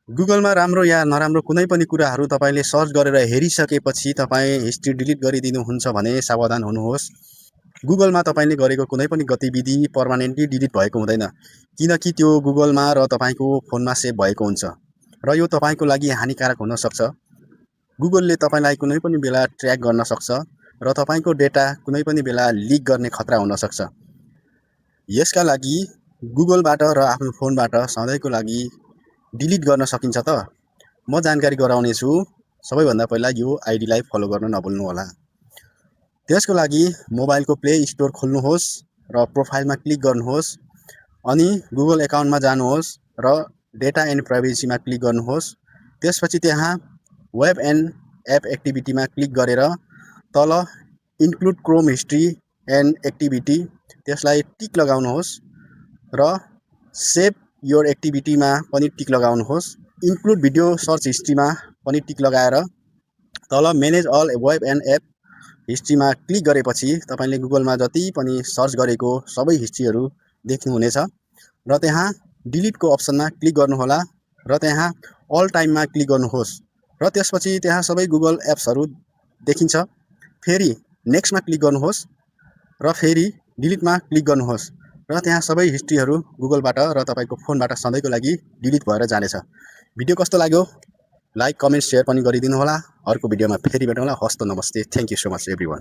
गुगलमा राम्रो या नराम्रो कुनै पनि कुराहरू तपाईँले सर्च गरेर हेरिसकेपछि तपाईँ हिस्ट्री डिलिट गरिदिनुहुन्छ भने सावधान हुनुहोस्। गुगलमा तपाईँले गरेको कुनै पनि गतिविधि पर्मानेन्टली डिलिट भएको हुँदैन, किनकि त्यो गुगलमा र तपाईँको फोनमा सेभ भएको हुन्छ र यो तपाईँको लागि हानिकारक हुन सक्छ। गुगलले तपाईँलाई कुनै पनि बेला ट्र्याक गर्न सक्छ र तपाईँको डेटा कुनै पनि बेला लिक गर्ने खतरा हुन सक्छ। यसका लागि गुगलबाट र आफ्नो फोनबाट सधैँको लागि डिलिट गर्न सकिन्छ त? म जानकारी गराउने छु। सबैभन्दा पहिला यो आइडीलाई फलो गर्न नभुल्नुहोला। त्यसको लागि मोबाइलको प्ले स्टोर खोल्नुहोस् र प्रोफाइलमा क्लिक गर्नुहोस्, अनि गुगल एकाउन्टमा जानुहोस् र डेटा एन्ड प्राइभेसीमा क्लिक गर्नुहोस्। त्यसपछि त्यहाँ वेब एन्ड एप एक्टिभिटीमा क्लिक गरेर तल include Chrome history and activity त्यसलाई टिक लगाउनुहोस् र सेभ योर एक्टिभिटीमा पनि टिक लगाउनुहोस्। इन्क्लुड भिडियो सर्च हिस्ट्रीमा पनि टिक लगाएर तल manage all web and app हिस्ट्रीमा क्लिक गरेपछि तपाईँले गुगलमा जति पनि सर्च गरेको सबै हिस्ट्रीहरू देख्नुहुनेछ र त्यहाँ डिलिटको अप्सनमा क्लिक गर्नुहोला र त्यहाँ अल टाइममा क्लिक गर्नुहोस् र त्यसपछि त्यहाँ सबै गुगल एप्सहरू देखिन्छ। फेरि नेक्स्टमा क्लिक गर्नुहोस् र फेरि डिलिटमा क्लिक गर्नुहोस् र त्यहाँ सबै हिस्ट्रीहरू गुगलबाट र तपाईँको फोनबाट सधैँको लागि डिलिट भएर जानेछ। भिडियो कस्तो लाग्यो? लाइक, कमेन्ट, सेयर पनि गरिदिनु होला। अर्को भिडियोमा फेरि भेटौँला। हस्त नमस्ते। Thank you so much everyone.